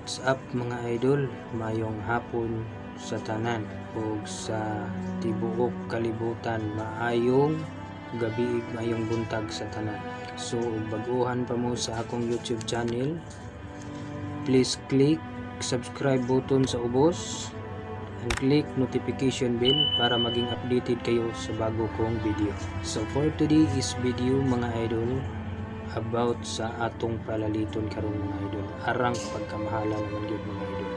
What's up, mga idol? Mayong hapon sa tanan ug sa tibuok kalibutan, maayong gabi, maayong buntag sa tanan. So ug bag-ohan pa mo sa akong YouTube channel, please click subscribe button sa ubos and click notification bell para maging updated kayo sa bago kong video. So for today is video, mga idol, about sa atong palaliton karon, mga idol. Arang pagkamahala naman gyud, mga idol.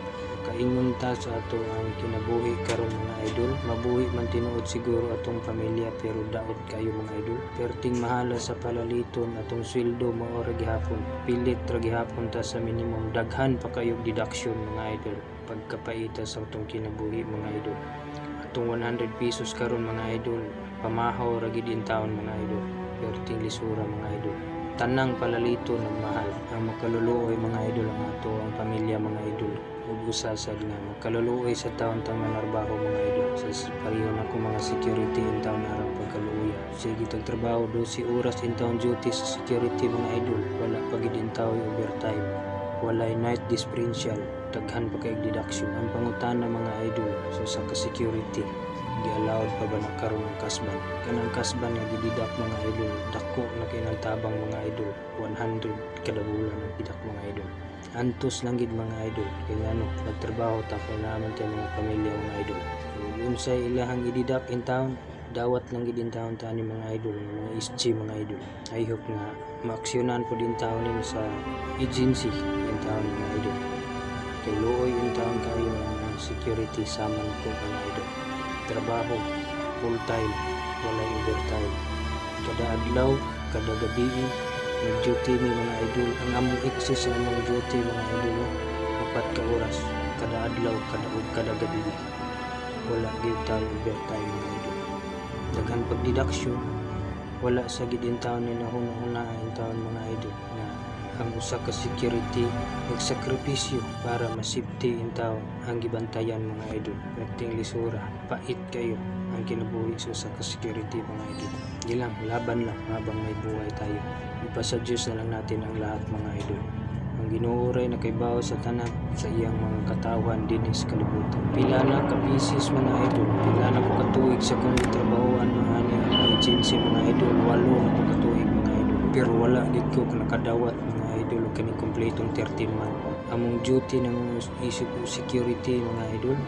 Kaingon ta sa ato ang kinabuhi karon, mga idol, mabuhi man tinuod siguro atong pamilya pero daot kayo, mga idol. Perting mahala sa palaliton, atong sweldo mao ra gihapon. Pilit ra gihapon ta sa minimum, daghan pa kayo deduction, mga idol. Pagkapaita sa atong kinabuhi, mga idol. Atong 100 pesos karon, mga idol, pamahaw ra gid in taon, mga idol. Perting lisura, mga idol, tanang palalito nagmahal. Ang makaluluoy, mga idol, ang ato ang pamilya, mga idol, ug usa sad nga makaluluoy sa taon tang manarbaho, mga idol, sa pareho na ko mga security in town, arang pagkaluoya. Sige tag trabaho 12 oras in town duty sa security, mga idol, wala pa gid in taon overtime, walay night differential, daghan pa kay deduction. Ang pangutana, mga idol, so sa ka security, gi-allowed pa ba na karon ang cash van? Kanang cash van nga gi-deduct, mga idol, dako na kay nang tabang, mga idol, 100 kada bulan ang deduct, mga idol. Antos lang gid, mga idol, kay ngano nagtrabaho ta kay naman tay mga pamilya, mga idol. So unsay ilahang i-deduct in town, dawat lang gid in town ta ni, mga idol, nga mga SG, mga idol. I hope nga maaksyonan po din taon ni sa agency in town, mga idol, kay luoy in town kayo ang security sama ko, mga idol. Trabaho full time, walay overtime, kada adlaw, kada gabi nag-duty mi, mga idol. Ang among access sa among duty, mga idol, 4 ka oras kada adlaw, kada ug kada gabi. Wala gyud tayo overtime, mga idol. Daghan pag deduction. Wala sa gid in taon ni nahuna-huna in taon, mga idol, nga ang usa ka security nagsakripisyo para ma-safety in taon ang gibantayan, mga idol. Perting lisura, pait kayo ang kinabuhi sa usa ka security, mga idol. Di lang, laban lang habang may buhay tayo. Ipasa Diyos na lang natin ang lahat, mga idol. Ang Ginoo ray nakaibaw sa tanan sa iyang mga katawhan dinhi sa kalibutan. Pila na ka beses, mga idol, pila na ko katuig sa kong gitrabahoan mga ani ang agency, mga idol, 8 na ko katuig, mga idol. Pero wala gid ko nakadawat, mga idol, og kaning kompletong 13 month. Among duty ng isip security, mga idol,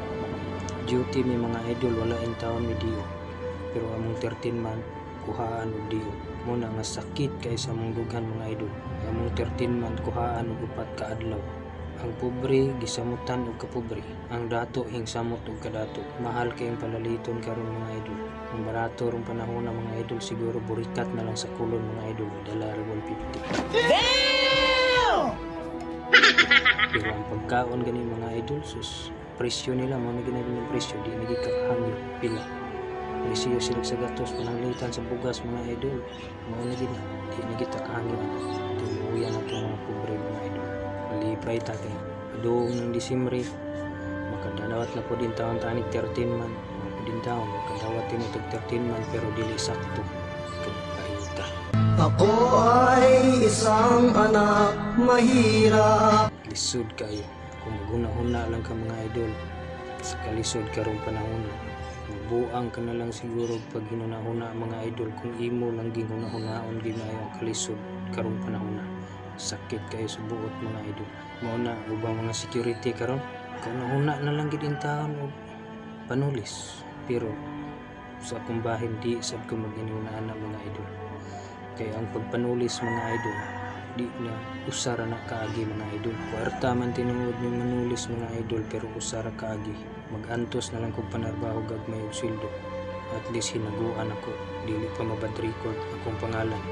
duty mi, mga idol, wala in taon mi dio. Pero among 13 month kuhaan og dio. Mo na nga sakit kay sa among dughan, mga idol. Among 13 month kuhaan og 4 ka adlaw. Ang pobre gisamutan og kapobre. Ang dato hingsamot og kadato. Mahal kayong palaliton karon, mga idol. Ang barato rong panahon na, mga idol, siguro burikat na lang sa kulon, mga idol, dala ra 150. Pero ang pagkaon gani, mga idol, sus, presyo nila mo na ginag ng presyo, di na gid kakahangyo pila. Presyo sila sa gatos, pananglitan sa bugas, mga idol. Mao na gid na, di na gid kakahangyo ana. Tinuuyan na itong mga pobre, mga idol. Malipay ta kay adung ng Disyembre makadawat na po din taon tanig 13 man. Mga po din taon makadawat din ito 13 man pero dili sakto. Kapaita. Ako ay isang anak mahirap. Lisod kayo. Kung maghuna-huna lang ka, mga idol, sa kalisod karong panahon, mabuang ka na lang siguro pag hinuna-huna, mga idol, kung imo lang ginghuna-hunaon ginayo ang kalisod karong panahon na. Sakit kayo sa buot, mga idol. Mao na ubang mga security karon, kahuna-huna na lang gid in taon og panulis. Pero sa akong bahin, di sad ko mag-inuna na, mga idol. Kaya ang pagpanulis, mga idol, di na usa ra na kaagi, mga idol. Kwarta man tinuod ni manulis, mga idol, pero usa ra kaagi. Magantos na lang kog panarbaho gagmay og sweldo. At least hinaguan ako, dili pa mabad record akong pangalan.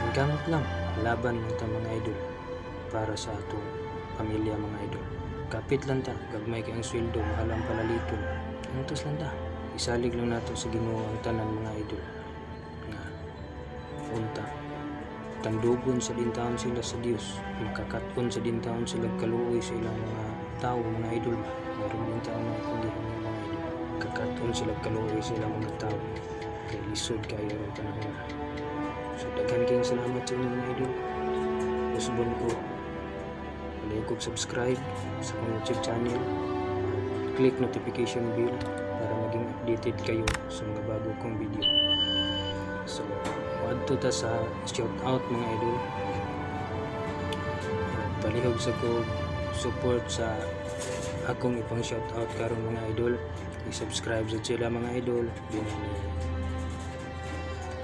Ang gamot lang, laban lang ta, mga idol, para sa atong pamilya, mga idol. Kapit lang ta, gagmay kay ang sweldo, mahal ang palaliton. Antos lang ta. Isalig lang nato sa Ginoo ang tanan, mga idol. Nga unta tandugon sa dintaon sila sa Dios, makakaton sa dintaon sila kaluoy sa ilang mga tao, mga idol ba. Meron din taon na akong gihangyo, mga idol, kakaton sila kaluoy sa ilang mga tao kay lisod kayo ron panahon. So daghan kayong salamat sa inyo, mga idol. Usbon ko. Palihog kog subscribe sa akong YouTube channel at click notification bell para maging updated kayo sa mga bago kong video. So, adto ta sa shout out, mga idol. At palihog sa ko support sa akong ipang shout out karon, mga idol. I-subscribe sa sila, mga idol. Dinhi ni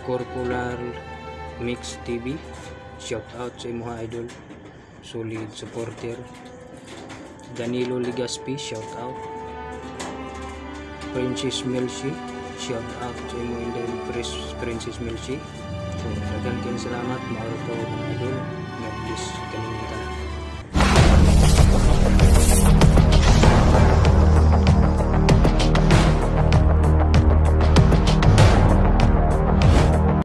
Corporal Mix TV. Shout out sa imuha, idol. Solid supporter. Danilo Ligaspi, shout out. Princess Melchi, shout out sa imo, idol Princess Melchi. So, daghan kayong salamat. Mao to, mga idol. God bless kaninyong tanan.